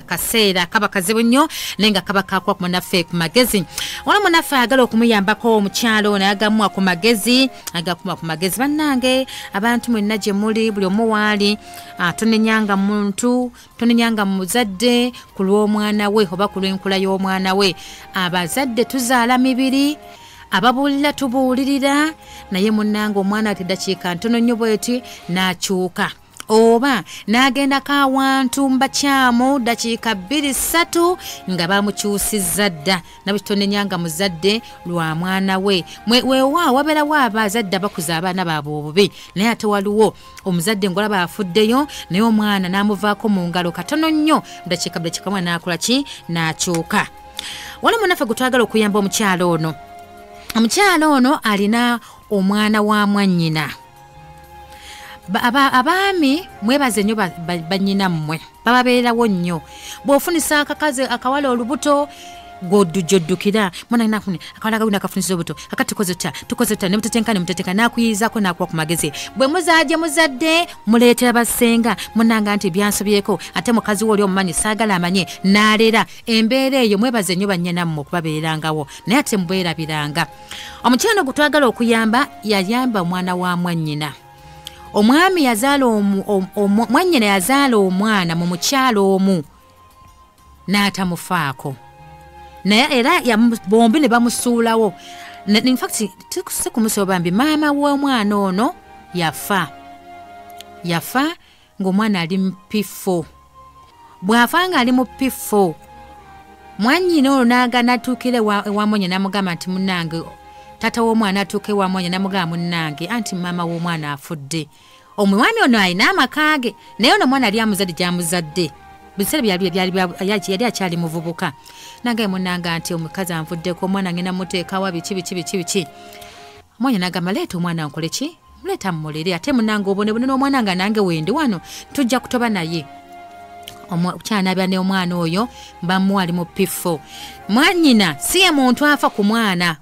Kaseera kaba kazibu nnyo naye nga kaba kakuwa ku munnaffe ku magezi. Wala munnaffe ayagala okumuyambako omukyalo ono, ayagamuwa ku magezi, ayagala ku magezi. Bannange abantu mwenna gye muli, buli omu waali, tonenyanga muntu, tonenyanga muzadde ku lw'omwana we oba ku lw'enkula y'omwana we. Abazadde tuzaala mibiri, ababuulira tubuulirira, naye munnange omwana ati ddakiika ntono nnyo bweti n'akyuka oba n'agendako awantu mbakyamu ddakiika 2-3 nga bamukyusizza dda. Nabwe tonenyanga muzadde lwa mwana we. Weewaawo wabeerawo abazadde abakuza abaana baabwe obubi, naye ate waliwo omuzadde ng'olaba afuddeyo naye omwana n'amuvaako mu ngalo katono nnyo, ddakiika ddakiika omwana n'akola ki? N'akyuka. Waliwo munnaffe gwe twagala okuyamba omukyalo ono. Omukyalo ono alina omwana wa mwannyina. Abaami mwebaze nnyo bannyina mmwe, bababeerawo nnyo. Bw'ofunisa akakazi akawala olubuto, gw'oddujjoddukira mwana nafune akawala kagenda akafunisa olubuto, akati tukoze tutya, tukoze tutya, ne mutetenka ne mutetenka, n'akuyiizaako n'akuwa ku magezi. Bwe muzaaje muzadde muleetera bassenga, munnanga nti byansobyeko, ate mukazi we oli omumanyi saagala amanye, n'alera. Embeera eyo mwebaze nnyo bannyina mmwe okubabeerangawo, naye ate mubeerabiranga. Omukyala gwe twagala okuyamba yayamba omwana wa mwannyina. Omwami yazaala mwannyina yazaala omwana mu mukyalo omu n'atamufaako, naye era bombi ne bamusuulawo. In fact si kumusuula bambi, maama w'omwana ono yafa. Yafa ng'omwana ali mu P4. Bw'afa ng'ali mu P4, mwannyina ono n'atuukira ewa mwannyina n'amugamba nti munnange, taata w'omwana atuuka ewa mwannyina n'amugamba munnange anti maama w'omwana afudde. Omwami ono alina amaka ge, naye ono omwana ali amuzadde gy'amuzadde. Biseera byali akyali muvubuka. Nange munnange nti omukazi anvuddeko, omwana ngenda muteekawa biki biki biki biki. Mwannyina n'agamba leeta omwana nkole ki? Muleeta mmulere, ate munnange obonebone n'omwana nga nange wendi wano tujja kutoba naye. Omukyala n'abeera n'omwana oyo bamuwa ali mu P4. Mwannyina si ye muntu afa ku mwana.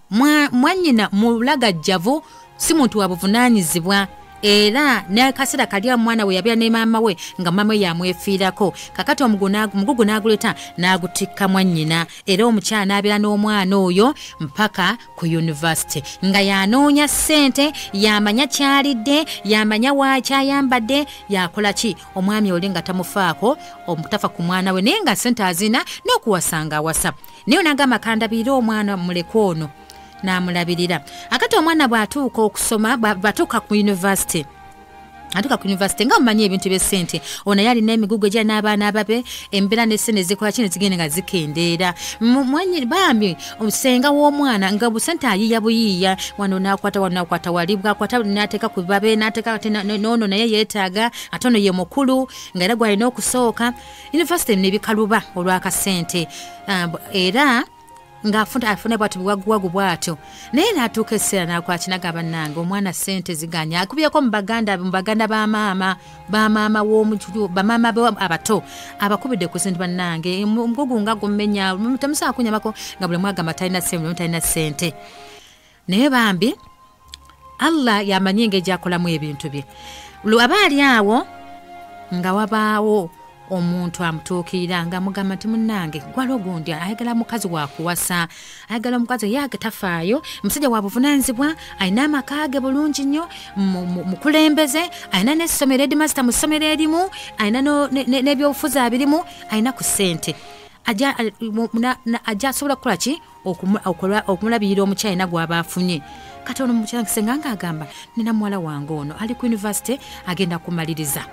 Mwannyina mulagajjavu, si muntu wa buvunaanyizibwa. Era n'akaseera kali omwana we yabeera ne maama we nga maama we yamwefiirako. Kakati omugugu n'aguleeta n'agutikka mwannyina, era omukyala n'abeera n'omwana oyo mpaka ku yunivasite nga yanoonya ssente, yamanya ky'alidde, yamanya wakyayambadde, yakola ki. Omwami oli nga tamufaako, omutafa ku mwana we, naye nga ssente azina n'okuwasanga awasa. Naye n'agamba kandabirire omwana muleke ono, n'amulabirira. Akati omwana bw'atuuka okusoma, bw'atuuka ku yunivasite, atuuka ku yunivasite nga mumanyi ebintu by'essente, ono yali n'emigugu egya n'abaana ababe, embeera n'essente zikola ki ne zigenda nga zikendeera. Bambi ssenga w'omwana nga busente ayiiya buyiiya, wano n'akwata wano n'akwata wali, bw'akwata n'ateeka ku babe, n'ateeka ate n'ono naye yeetaaga, ate ono ye mukulu nga era gw'alina okusooka. Yunivasite n'ebikaluba olw'akasente, era ng'afuna bw'atyo buwaguwagu bw'atyo. Naye n'atuuka ekiseera n'akwata n'agamba bannange omwana ssente ziganya. Akubyeko mu baganda ba maama, ba maama w'omu, bamaama be abato, abakubidde ku ssente bannange, omugugu nga gummenya, temusobola kunnyambako, nga buli omu agamba talina ssente, buli omu talina ssente. Naye bambi Allah y'amanyi engeri gy'akolamu ebintu bye. Aba ali awo nga wabaawo omuntu amutuukirira nga amugamba nti munnange gwaliwo gundi ayagala mukazi wa kuwasa, ayagala omukazi ye tafaayo, musajja wa buvunaanyizibwa, alina amaka ge bulungi nnyo, mukulembeze, alina n'essomero, headmaster mu ssomero erimu, alina n'ebyobufuzi abirimu, alina ku ssente. Ajja asobola kukola ki? Okumulabirira omukyalina gw'aba afunye. Kati ono mukyala senga ng'agamba nina muwala wange ono ali ku yunivasite agenda kumaliriza.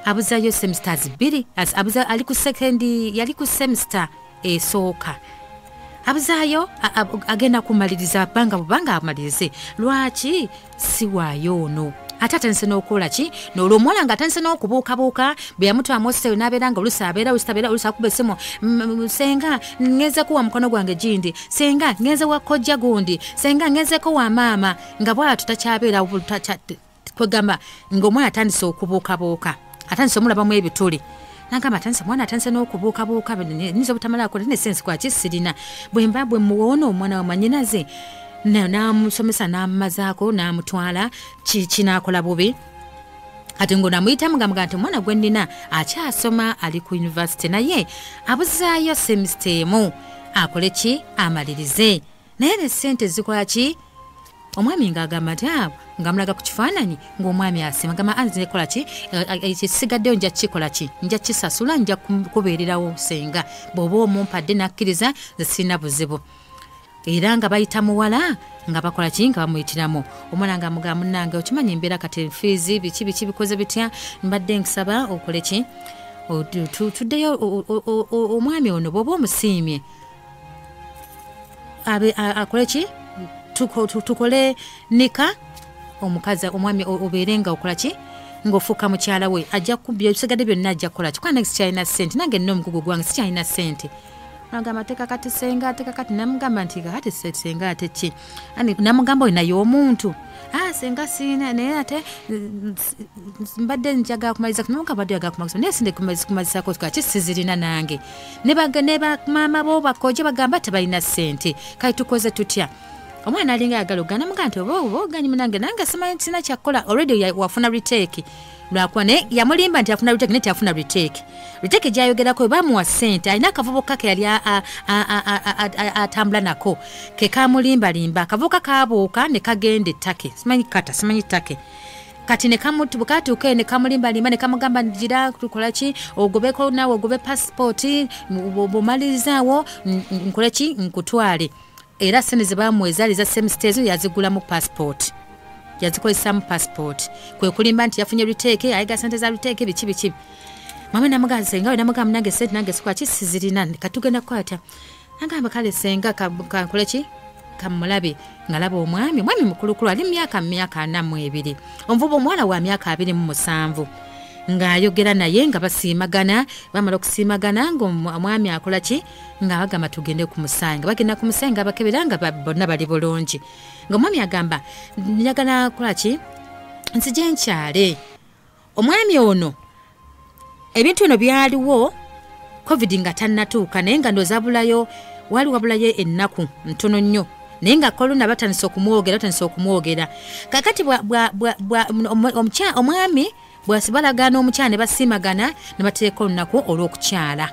Abuzayo semesters 2, abuza ali ku second, yali ku semester esooka. Abuzayo agenda kumaliriza banga bubanga amalirize. Lwaki si waayo ono? Ate atandise n'okukola ki? N'olwo omuwala ng'atandise n'okubuukabuuka, bwe yamutwala mu hostel n'abeera nga oluusi abeera, oluusi tabeera, oluusi akuba essimu, senga ngenze kuwa mukono gwange gindi, senga ngenze wa kojja gundi, senga ngenzeko wa maama, nga bw'atyo takyabeera, kwegamba ng'omwana atandise okubuukabuuka, atandise omulabamu ebituli. Nagamba atandise omwana atandise n'okubuukabuuka, nnyinza obutamalaako ne sensi kwaki sirina. Bwe mba bwe muwona omwana wa mwannyinaze, n'amusomesa n'amumazaako n'amutwala, kinaakola bubi. Kati ngo namuyitamu nga nti omwana gwe nnina akyasoma ali ku university naye abuzaayo semester emu akole ki amalirize, naye ne ssente zikola ki? Omwami ng'agamba nti nga mulaga ku kifaananyi ng'omwami asiima gamba nze kola ki ekisigaddeyo nja kukikola ki, nja kisasula, nja kubeererawo senga bw'oba omumpadde nakkiriza nze sirina buzibu. Era nga bayita muwala nga bakola ki nga bamuyitiramu omwana nga mugamba munnange okimanyi embeera kati fiizi biki biki bikoze bitya, mbadde nkusaba okole ki tuddeyo omwami ono bw'oba omusiimye akole ki tukole nika omukazi omwami obeere nga okola ki ng'ofuuka mukyala we ajja kubbya ebisigadde byonna ajja kukola ki kuba nange sikyalina ssente, nange nina omugugu gwange sikyalina ssente. Nagamba teeka kati senga teeka kati, namugamba nti kati senga ate ki, namugamba oyo naye omuntu senga siina naye ate mbadde njagala kumaliriza, namugamba mbadde oyagala kumaliriza naye sinde kumalizaako ki sizirina nange, ne bamaama bo bakojja bagamba tebalina ssente kale tukoze tutya. Omwana alinga ayagala okuganda namugamba nti oba oganyi munange nange simanyi sina kyakukola already wafuna retake lwakuba naye yamulimba nti afuna retake naye teyafuna retake. Retake gy'ayogerako bamuwa ssente alina akavubuka ke yali atambula nako ke kamulimbalimba, akavubuka kaabuuka ne kagenda ettake simanyi kata simanyi ttake kati ne katuuka ne kamulimbalimba ne kamugamba gira tukola ki ogobeko naawe ogobe pasipooti bw'omalirizaawo nkole ki nkutwale. Era ssente ze baamuwa ezaali eza semester ezo yazigulamu passport, yazikozesaamu passport kwe kulimba nti yafunye retake ayiga ssente za retake biki biki. Mama namugamba senga namugamba nange ssente nange sikuwa ki sizirina katugenda kukwata. Nagamba kale senga kankole ki kamulabe ngalaba omwami omwami mukulukulu ali myaka 42 omuvuba omuwala wa myaka 27 ng'ayogera naye nga basiimagana, bamala okusiimagana ng'omwami akola ki nga bagamba tugende ku musaayi, nga bagenda ku musaayi nga bakebera nga bonna bali bulungi, ng'omwami agamba njagala kukola ki nzije nkyale. Omwami ono ebintu bino byaliwo COVID nga tannatuuka naye nga ndowooza abulayo wali wabulayo ennaku ntono nnyo naye nga korona batandise okumwogera kakati omwami bwasibalagana omukyala ne basiimagana ne bateeka olunaku olw'okukyala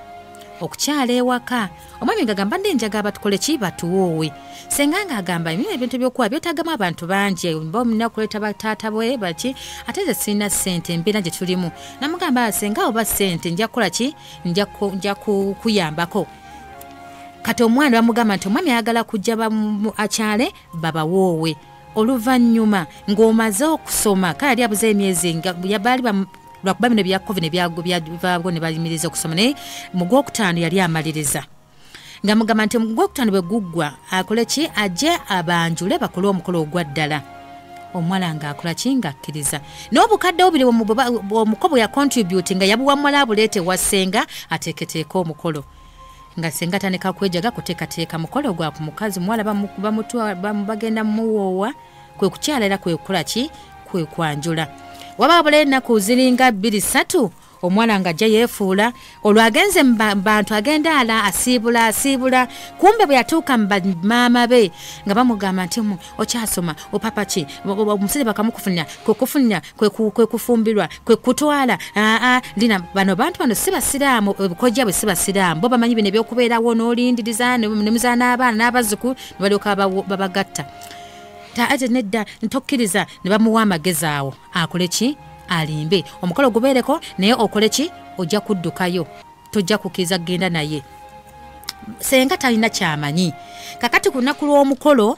okukyala ewaka. Omwami ng'agamba mbadde njagala batukole ki batuwoowe, senga ng'agamba ebintu ebyokuwa byetaagamu abantu bangi mba omulina kuleeta bataata bwe baki ate nze sirina ssente embeera gye tulimu. Namugamba senga oba ssente nja kukola ki nja kuyambako. Kati omwana bamugamba nti omwami ayagala kujja akyale babawoowe. Oluvannyuma ng'omaze okusoma kale yali abuze emyezi baali lwakuba bino bya COVID byavaako ne bayimiriza okusoma naye mu gwokutaano yali amaliriza nga mugamba nti mu gwokutaano bwe guggwa akole ki ajje abanjule bakole omukolo ogwa ddala. Omuwala ng'akola ki ng'akkiriza n'obukadde obubiri omuko bwe yacontribute nga yabuwa muwala abuleete ewa ssenga ateeketeeke omukolo nga senga atandika kwejaga kuteekateeka mukolo gwa ku mukazi muwala bagenda mumuwoowa kwe kukyala era kwe kukola ki kwe kwanjula. Waba wabulayo ennaku ziringa 2-3 omuwala ng'ajja yeefuula olwo agenze mu bantu agenda ala asiibula asiibula kumbe bwe yatuuka mu bamaama be nga bamugamba nti okyasoma opapa ki omusajja bakamukufunira kwekufunira kwe kufumbirwa kwe kutwala lina bano bantu bano si basiraamu obukojja bwe si basiraamu bo bamanyi bino ebyokubeerawo n'olindiriza ne muzaana abaana n'abazzukulu ne balyoka babagatta ate nedda ntokkiriza ne bamuwa amagezi awo akole ki alimbe omukolo gubeereko naye okole ki ojja kuddukayo tojja kukkiriza kugenda naye. Senga talina kyamanyi. Kakati ku lunaku lw'omukolo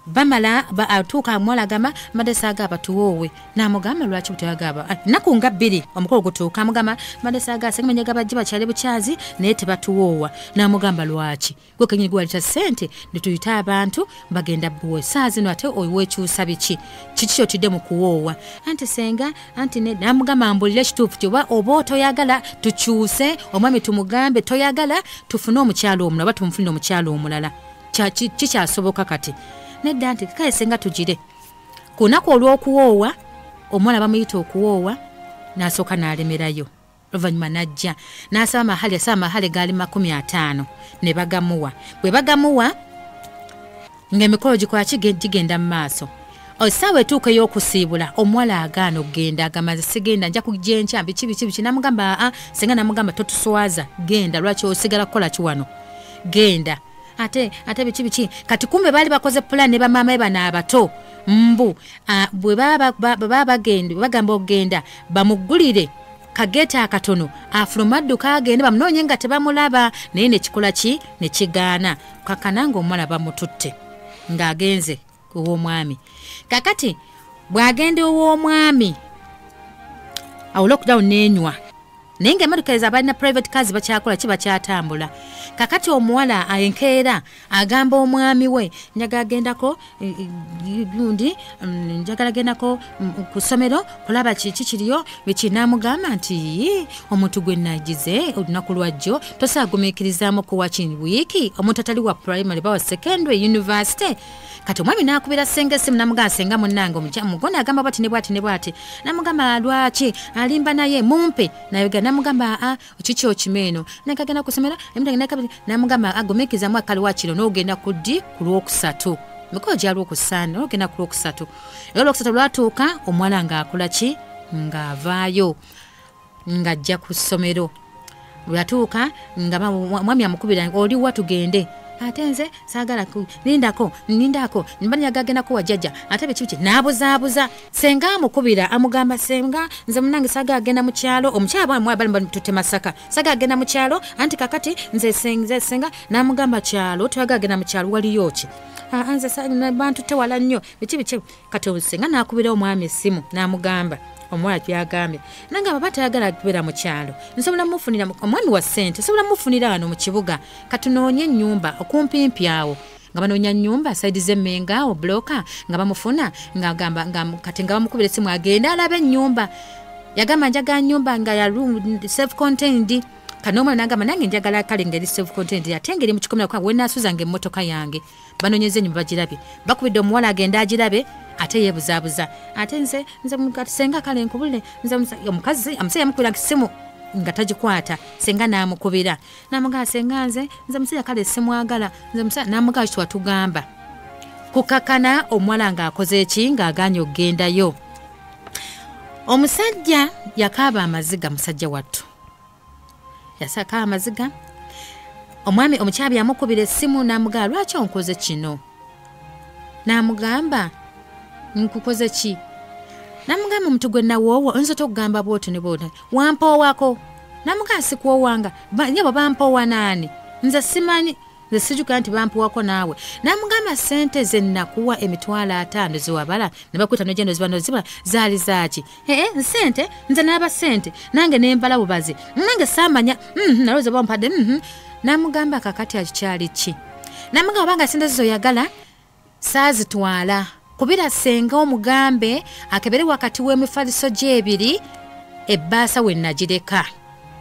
bamala atuuka omuwala agamba mbadde saagaba tuwoowe, n'amugamba lwaki buteyagaba nnaku nga 2 omukolo gutuuka amugamba mbadde saagaba senga njagala bajje bakyale bukyazi naye tebatuwoowa, n'amugamba lwaki gwe kennyini gwe waleeta ssente ne tuyita abantu bagenda buwe saa zino ate weekyusa biki kiki ky'otidde mu kuwoowa anti senga anti nedda. N'amugamba mbuulire ekituufu ti oba otoyagala tukyuse omwami tumugambe toyagala tufune omukyala omulala oba tumufunire omukyala omulala kikyasoboka kati nedda nti kale senga tugire. Ku lunaku olw'okuwoowa omuwala bamuyita okuwoowa n'asooka n'alemerayo oluvannyuma n'ajja n'asaba amahale asaba amahale gaali 50 ne bagamuwa. Bwe bagamuwa ng'emikolo gikola ki gigenda mu maaso. Essaawa etuuka ey'okusiibula omuwala agaana okugenda, agamba nze sigenda, nja kujja enkya biki biki biki. Namugamba aa, senga namugamba totuswaza, genda, lwaki osigala kukola ki wano, genda ate biki biki. Kati kumbe baali bakoze pulaani ne bamaama be bano abato mbu bwe baba bagenda bagamba okugenda bamuggulire kageeta akatono afuluma adduka agende bamunoonye nga tebamulaba, naye nekikola ki nekigaana. Kakana ng'omuwala bamututte ng'agenze ow'omwami. Kakati bw'agenda ow'omwami awo lockdown n'enywa, naye ng'emmotoka ezo abalina private cars bakyakola ki, bakyatambula. Kakati omuwala enkeera agamba omwami we, njagala gendako gundi, njagala gendako ku ssomero kulaba kiki kiriyo biki. N'amugamba nti omuntu gwe nagize olunaku lwajjo tosaagumiikirizaamu kuwa ki wiiki, omuntu atali wa primary bawa secondary university. Kati omwami n'akubira ssenga essimu n'amugamba senga munnange omugona agamba bwati ne bwati ne bwati. N'amugamba lwaki alimba naye mumpe, nayogera n'amugamba aa kiki okima eno, nakagenda kusomera n'amugamba agumiikirizamu akali wa kiro n'ogenda ku ddi ku lwokusatu, mikolo gya lwokusana n'ogenda ku lwokusatu. Era olwokusatu lwatuuka omuwala ng'akola ki, ng'avaayo ng'ajja ku ssomero. Bwe yatuuka nga omwami amukubira oli wa tugende, ate nze saagala lindako nindako mba njagala wa jjajja ate biki biki, n'abuzaabuza. Senga amukubira amugamba senga nze munnange saagala genda mu kyalo, omukyala bali batutte Masaka, saagala genda mu kyalo anti kakati nze senga. N'amugamba kyalo toyagala genda mu kyalo waliyo ki, nze bantutte wala nnyo biki biki. Kati senga n'akubira omwami essimu n'amugamba omuwala byagambye, nangamba batayagala kubeera mu kyalo, nsobola mufunira omwami wa ssente, nsobola mufunira wano mu kibuga, katunoonye ennyumba okumpimpi awo. Nga banoonya nnyumba saidi z'Emmengo awo buloka nga bamufuna, ng'agamba kati nga bamukubira essimu agende alabe ennyumba. Yagamba njagala nnyumba nga ya room self contained. Kano omwana n'agamba nange njagala kale ngeri self contained ate ngeri mu kikomera kwa we naasuzanga emmotoka yange. Banoonyeza ennyumba bagirabe, bakubidde omuwala agende agirabe ate yeebuzaabuza, ate nze senga kale nkubulire nze omukazi omusajja yamukubira essimu nga tagikwata. Senga n'amukubira n'amugamba senga nze musajja kale simwagala nze musajja, n'amugamba kiki watugamba. Kukakana omuwala ng'akoze eki, ng'agaanye okugendayo. Omusajja yakaaba amaziga, musajja wattu yasaka amaziga. Omwami omukyala yamukubira essimu n'amugamba lwaki onkoze kino, n'amugamba nkukoze ki, n'amugamba omuntu gwe nawoowa oyinza otya okugamba bw'otyo ne bw'otyo, wampoowako. N'amugamba sikuwoowanga, nyabo bampoowa naani, nze simanyi, nze sijjukira nti bampoowako naawe. N'amugamba ssente ze nnakuwa 50,000 zewabala ne bakuyita n'ogenda oziba n'ozibala zaali zaaki? Ssente nze n'aba ssente nange ne mbala bubazi, nange saamanya, nalowooza bampadde. N'amugamba kakati akikyali ki? N'amugamba obanga ssente zo oyagala saazitwala, kubira senga omugambe akebere wakati w'emifaliso gy'ebiri ebbaasa we nagireka.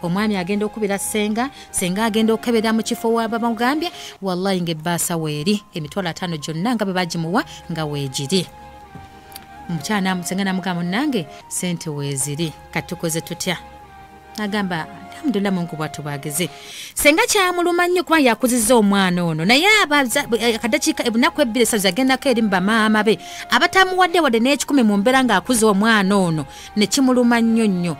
Omwami agenda okubira senga, senga agenda okukebera mu kifo waba bamugambye, wallahi ng'ebbaasa weeri 50,000 gyonna nga bwe bagimuwa nga weegiri. Omukyala senga n'amugamba munnange ssente weeziri, kati tukoze tutya? Agamba alhamdulillah Mungu bw'atyo bw'ageze. Senga kyamuluma nnyo kuba yakuzizza omwana ono, naye akadakiika ennaku ebbiri esatu agendako eri mu bamaama be abatamuwadde wadde n'ekikumi mu mbeera ng'akuza omwana ono, ne kimuluma nnyo nnyo.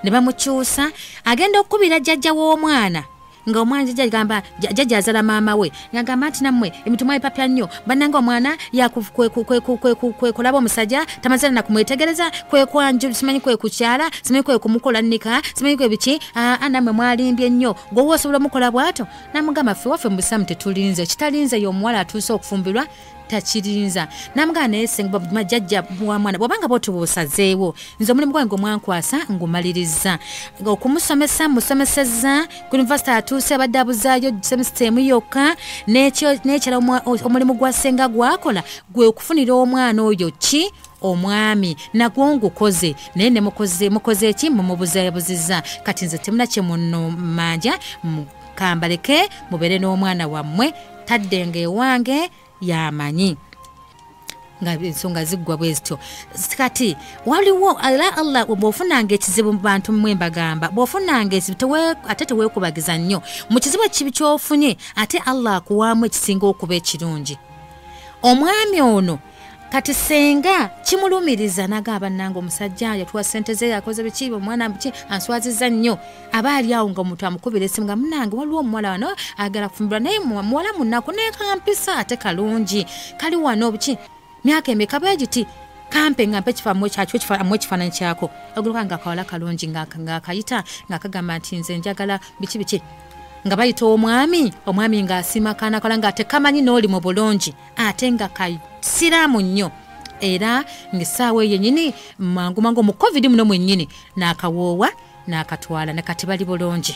Ne bamukyusa, agenda okukubira jjajja w'omwana nga omwana jjajja agamba jjajja azaala maama we, ng'agamba nti nammwe ebintu mwabipapya nnyo, bannange omwana kwekulaba omusajja tamaze na kumwetegereza, kwekwanju simanyi kwekukyala, simanyi kwekumukola nnika, simanyi kwe biki, aa nammwe mwalimbye nnyo, gwe osobola omukola bw'atyo. N'amugamba ffe waffe mu busiraamu tetulinze, ekitalinze y'omuwala atuuse okufumbirwa takirinza. N'amugamba naye senga jjajja wa mwana bw'obanga bw'otyo bw'osazeewo, nze omulimu gwange omwankwasa ngumalirizza, okumusomesa musomesezza ku yunivasite atuuse abadde abuzaayo semester emu yokka, n'ekyala omulimu gwa senga gwakola gwe okufunira omwana oyo ki omwami, nagwo ngukoze, naye ne mukoze ki mumubuzaabuziza. Kati nze temuna kye munnomanja, kambaleke mubeere n'omwana wammwe, taddenga ewange yamanyi. Nga ensonga ziggwa bwe zityo. Kati waliwo era Allah bw'ofunanga ekizibu mu bantu mmwe mbagamba, bw'ofunanga ekizibu ate teweekubagiza nnyo mu kizibu ekibi ky'ofunye, ate Allah akuwaamu ekisinga okuba ekirungi. Omwami ono Kati senga kimulumiriza n'agamba nange omusajja yatuwa ssente ze yakoze biki omwana biki answaziza nnyo. Aba ali awo nga omuntu amukubira essimu nga munange waliwo omuwala wano agala kufumbirwa naye muwala munaku naye kampisa ate kalungi kali wano biki myaka emeka bwe giti kampe nga mpe ekifaananyi kyako aguluka nga kawala kalungi ng'akayita ng'akagamba nti nze njagala biki biki nga bayita omwami ng'asiima kaana kawala nga tekamanyi n'oli mu bulungi ate nga kasiraamu nnyo era ng'essaawa eyo yennyini mangu mangu mu COVID muno mwennyini n'akawoowa n'akatwala nakati bali bulungi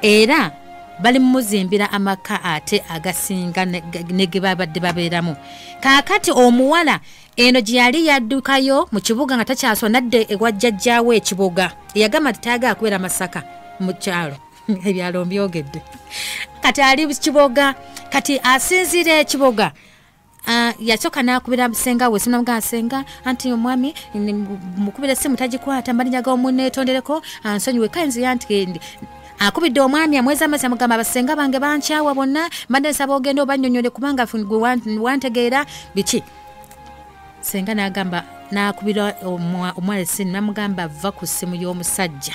era bali muzimbira amaka ate agasinga ne ge babadde babeeramu. Kaakati omuwala eno gye yali yaddukayo mu kibuga nga takyaswa nadde ewa jjajjaawe ekibuga eyagamba nti tayagala kubeera Masaka mu kyalo ebyalo mbyogedde. Kati ali kiboga kati asinziira ekiboga yasooka n'akubira senga we simu n'amugamba senga anti omwami mukubira essimu tagikwata mbadde njagala omunneetondereko ansonyiwe kale nze yanti akubidde omwami amweza amazzi amugamba abasenga bange bankyawa bonna mbadde nsaba ogende obannyonnyole kubanga gwe wantegeera biki. Senga n'agamba n'akubira omwala essimu n'amugamba va ku ssimu y'omusajja.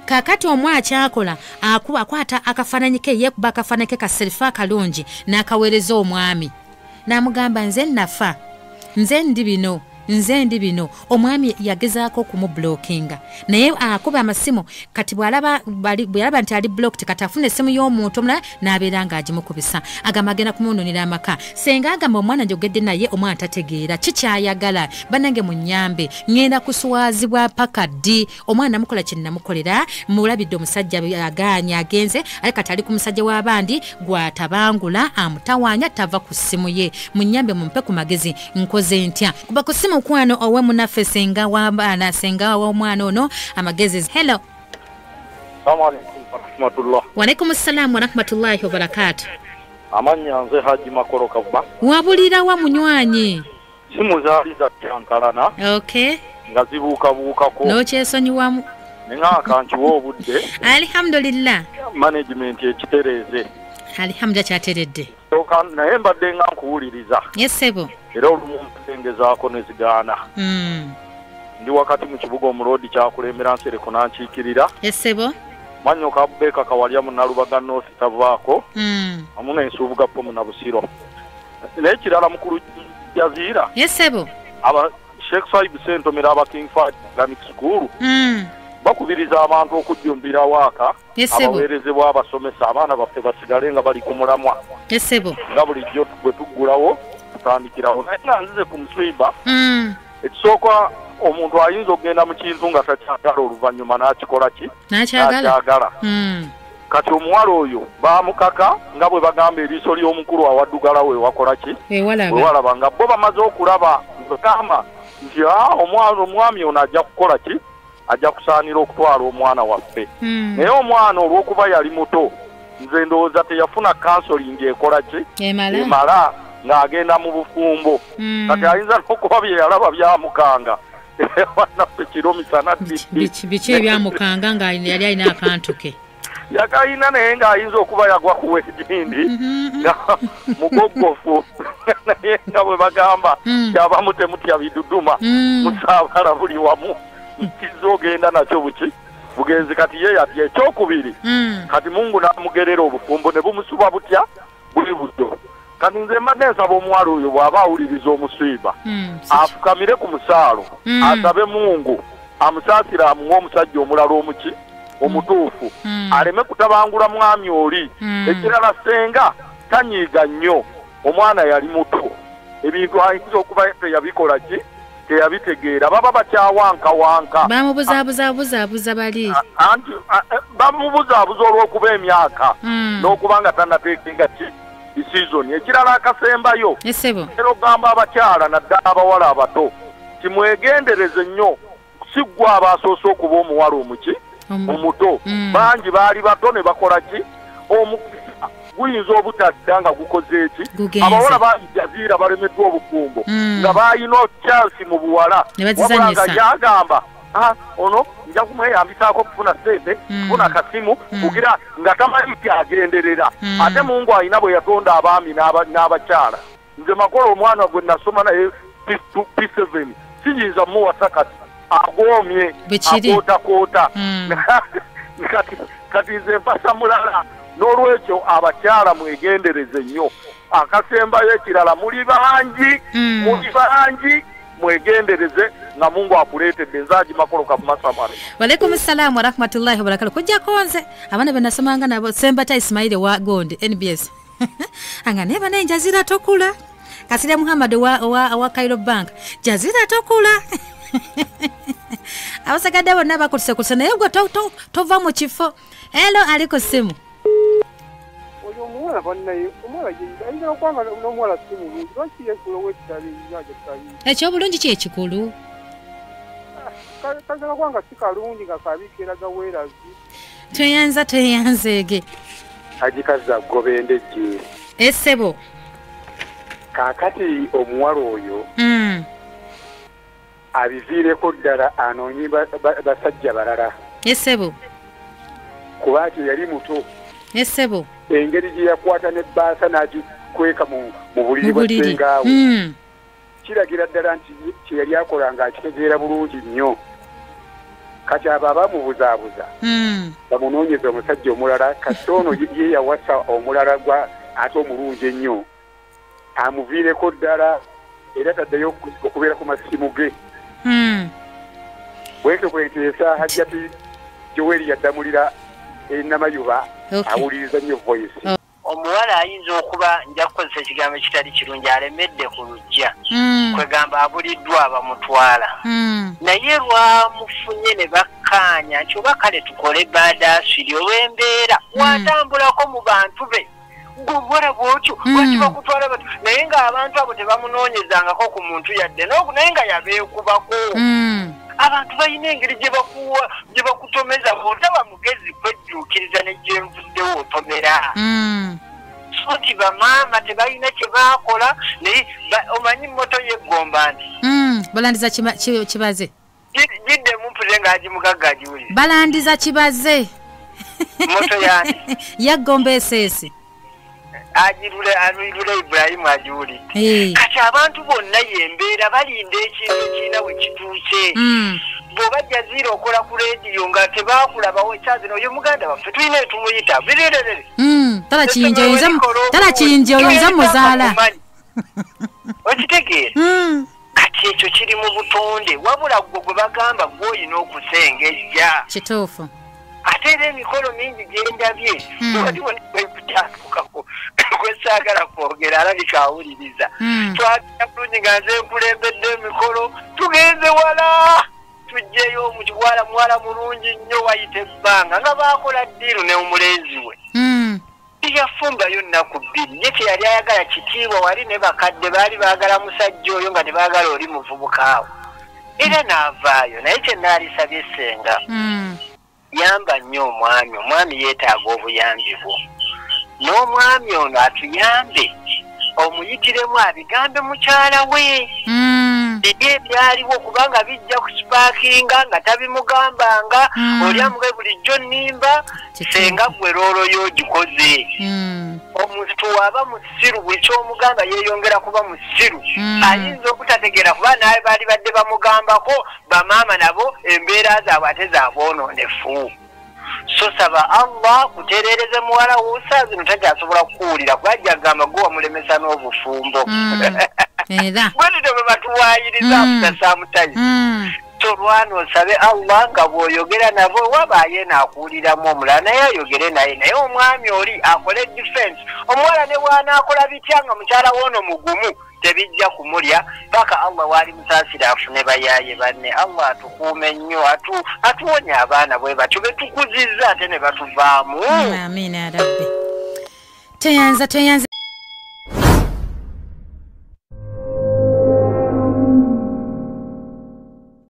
Kaakati omwana kyakola akwata akafaananyi ke yeekuba akafaananyi ke ka selfie akalungi n'akaweereza omwami n'amugamba nze nafa nze ndi bino nze ndi bino. Omwami yagezaako okumublockinga naye akuba amasimu kati bw'alaba nti ali blocked kati afuna essimu y'omuntu omulala n'abeera ng'agimukubisa agamba agenda kumunuunira amaka. Senga agamba omwana njogedde naye omwana tategeera kikyayagala bannange munnyambe ŋŋenda kuswazibwa paka ddi omwana namukola kye namukolera mulabidde omusajja agaanye agenze ale kati ali ku musajja w'abandi gw'atabangula amutawaanya tava ku ssimu ye munnyambe mumpe ku magezi nkoze ntya. Kuba ku ssimu mukwano owe munaffe senga w'abaana senga w'omwana ono amagezi. Hello. Assalamu alaikum warahmatullah. Wa alaikum assalam wa rahmatullahi wa barakatuh. Amannya nze Haji Makoro Kavuma. Wabulira wa munywanyi? Simu zaali za kyankalana. Okay. Nga zibuukabuukako. N'okyesonyiwamu. Nenga nkiwa obudde. Alhamdulillah. Management ekitereeze. Alhamdulillah kyateredde. Naye mbadde nga nkuwuliriza. Yes sebo. Era olumu nsengezaako ne zigaana. Ndi wakati mu kibuga omuloodi kyakulembera Nsereko n'ankiikirira. Yes sebo. Mwannyoko Abubeeka Kawalya mu Nalubaga North tavaako. Wamu n'Ensubuga Pomu na Busiro. Naye ekirala mukulu Jaziira. Yes sebo. Aba Sheikh Saib Ssentomera aba King Fahd Islamic School. Bakubiriza abantu okujjumbira waaka abaweerezebwa abasomesa abaana baffe basigale nga bali ku mulamwa. Yes sebo. Nga bulijjo bwe tuggulawo tutandikirawo. Naye nga nzize ku muswiba ekisooka omuntu ayinza okugenda mu kintu nga takyagala oluvannyuma n'akikola ki? N'akyagala. Kati omuwala oyo baamukaka nga bwe bagamba eriiso ly'omukulu awaddugala we wakola ki? Wewalaba nga bo bamaze okulaba bagamba nti omwami ono ajja kukola ki? Ajja kusaanira okutwala omwana waffe. Naye omwana olw'okuba yali muto nze ndowooza teyafuna counseling ekola ki? Emala ng'agenda mu bufumbo. Kati ayinza n'okuba bye yalaba byamukanga. Naffe kiro misana biki ebyamukanga nga yali alina akantu ke yakayina naye ng'ayinza okuba yagwa ku weddindi nga mugoggofu naye nga bwe bagamba kyabamu temutya biduduma musaabala buli wamu nkiza ogenda nakyo buki bugenzi. Kati ye yatya ekyokubiri kati Mungu n'amugerera obufumbo ne bumusuba butya buli buddo. Kati nze mbadde nsaba omuwala oyo bw'aba awuliriza omuswiba afukamire ku musaalo asabe Mungu amusaasire amuwe omusajja omulala omuki omutuufu aleme kutabangula mwami oli. Ekirala senga tanyiiga nnyo omwana yali muto ebintu ayinza okuba teyabikola ki teyabitegeera baba bakyawankawanka bamubuzaabuza bali anti bamubuzaabuza olw'okuba emyaka n'okuba nga tannateekenga ki season. Ekirala akasembayo era ogamba abakyala naddala abawala abato timwegendereze nnyo si ggwe abasoose okuba omuwala omuki omuto bangi baali bato ne bakola ki omukisa guyinza obutadda nga gukoze eki. Abawala bangi Jaziira balemeddwa obufumbo nga balina chance mu buwala wabula nga yagamba ono nja kumweyambisaako okufuna ssente kufuna akasimu kugira nga tamanyi nti agenderera. Ate Mungu alina bwe yatonda abaami n'abakyala. Nze Makolo omwana gwe nasoma naye P2 P7 siyinza muwasa kati agomye akootakoota. Kati nze mpasa mulala. N'olwekyo abakyala mwegendereze nnyo. Akasembayo ekirala, muli bangi, muli bangi, mwegendereze nga Mungu akuleetedde. Nze Makoloka Mumasamale. Walaikum salaam wa rahmatullahi wa barakatuh. Kujjako nze abaana be nasomanga nabo, Sembata Ismail wa Gondi NBS anga neba naye Jazira tokula, Kasirya Muhammad wa Cairo Bank, Jazira tokula. Abasagadde bonna bakutusekuse naye gwe tova mu kifo. Hello, ali ku ssimu. Oyo omuwala bannaye, omuwala ayinza okuba nga n'omuwala si mulungi, lwaki yeesuulawo ekitali? Ekyobulungi ki ekikulu? Kayinza kuba nga si kalungi nga kabi keeraga weerazi. Tweyanza tweyanzeege. Agikaza gobendejje. Essebo. Kaakati omuwala oyo abiviireko ddala anoonye basajja balala. Essebo. Kuba ati yali muto. Essebo. Engeri gye yakwata n'ebbaasa n'agikweka mu buliri bwa ssengaawe. Kiragira ddala nti kye yali akola ng'akitegeera bulungi nnyo. Kati abo abamubuzaabuza bamunoonyeza omusajja omulala, kasita ono ye yawasa omulala gwa ate omulungi ennyo amuviireko ddala era taddayo okubeera ku masimu ge. Bwekyo bwenteesa Hajjati Joel yaddamulira enamayuba awuliriza nnyo voice. Omuwala ayinza okuba, nja kukozesa ekigambo ekitali kirungi, alemedde ku luggya, kwegamba abuliddwa abamutwala, naye lwamufunye ne bakkaanya nti oba kale tukole baadaasiri olw'embeera, watambulako mu bantu be gwe bwotyo lwaki bakutwala batu, naye ng'abantu abo tebamunoonyezangako ku muntu yadde naye nga yabeekubako. Abantu balina engeri gye bakuwa gye bakutomeza, bw'otaba mugezi kwejjuukiriza ne gye nvuddewo otomera. So nti bamaama tebalina kye baakola, naye omanyi moto yeggomba nti balandiza kibaze giddemu mpulire ng'agimugagga agiwulire. Balandiza kibaze moto yani yaggomba eseesi agirule alule Ibrahimu agiwulidde. Kati abantu bonna yembeera balinda ekintu kirina we kituuse. Bw'oba Jazira okola ku leediyo nga tebakulabawo ekyazino, oyo muganda waffe tulina etumuyita birerere. Tala kiyinja oyinza muzaala. Okitegeera? Kati ekyo kiri mu butonde, wabula gwe gwe bagamba gwe olina okusengejja. Kituufu. Ate era emikolo mingi gye ndabye, waliwo nekutatukako gwe saagala kwogera alabika awuliriza. Twagenda bulungi nga nze nkulembedde emikolo, tugenze wala tuggyeyo omuwala muwala mulungi nnyo wayita ebbanga nga baakola ddiiru ne omulenzi we. Yafumbayo nnaku bbiri, ye kye yali ayagala kitiibwa wali ne bakadde baali baagala musajja oyo nga tebaagala oli muvubuka awo. Era n'avaayo, naye kye naalisabye ssenga yamba nnyo omwami, omwami yeetaaga obuyambi bwo. N'omwami ono atuyambe, omuyitiremu abigambe mukyala we. Eri ebyaliwo kubanga bijja kusipaakinga nga tabimugambanga, oli amuge bulijjo nnimba, ssenga gwe loolo y'ogikoze. Omuntu waba musiru buli ky'omugamba yeeyongera kuba musiru. Ayinza obutategeera kuba naye baali badde bamugambako, bamaama nabo embeera zaabwe ate zaabwonoonefu. So saba Allah kutereereze muwala wo, saa zino takyasobola kukuwulira kuba ajja kugamba gwe wamulemesa n'obufumbo. Era bwe tutyo bwe batuwaayiriza after some time. Tolwana osabe Allah nga bw'oyogera nabo wabaayo naakuwuliramu omulala naye ayogere naye, naye omwami oli akole defense. Omuwala ne bw'anaakola bitya nga mukyala w'ono mugumu tebijja kumulya paka Allah wali musaasira afune bayaaye banne. Allah atukuume nnyo, atuwonye abaana bwe batyo be tukuzizza ate ne batuvaamu. Amiina ya Rabbi. Tweyanza tweyanza.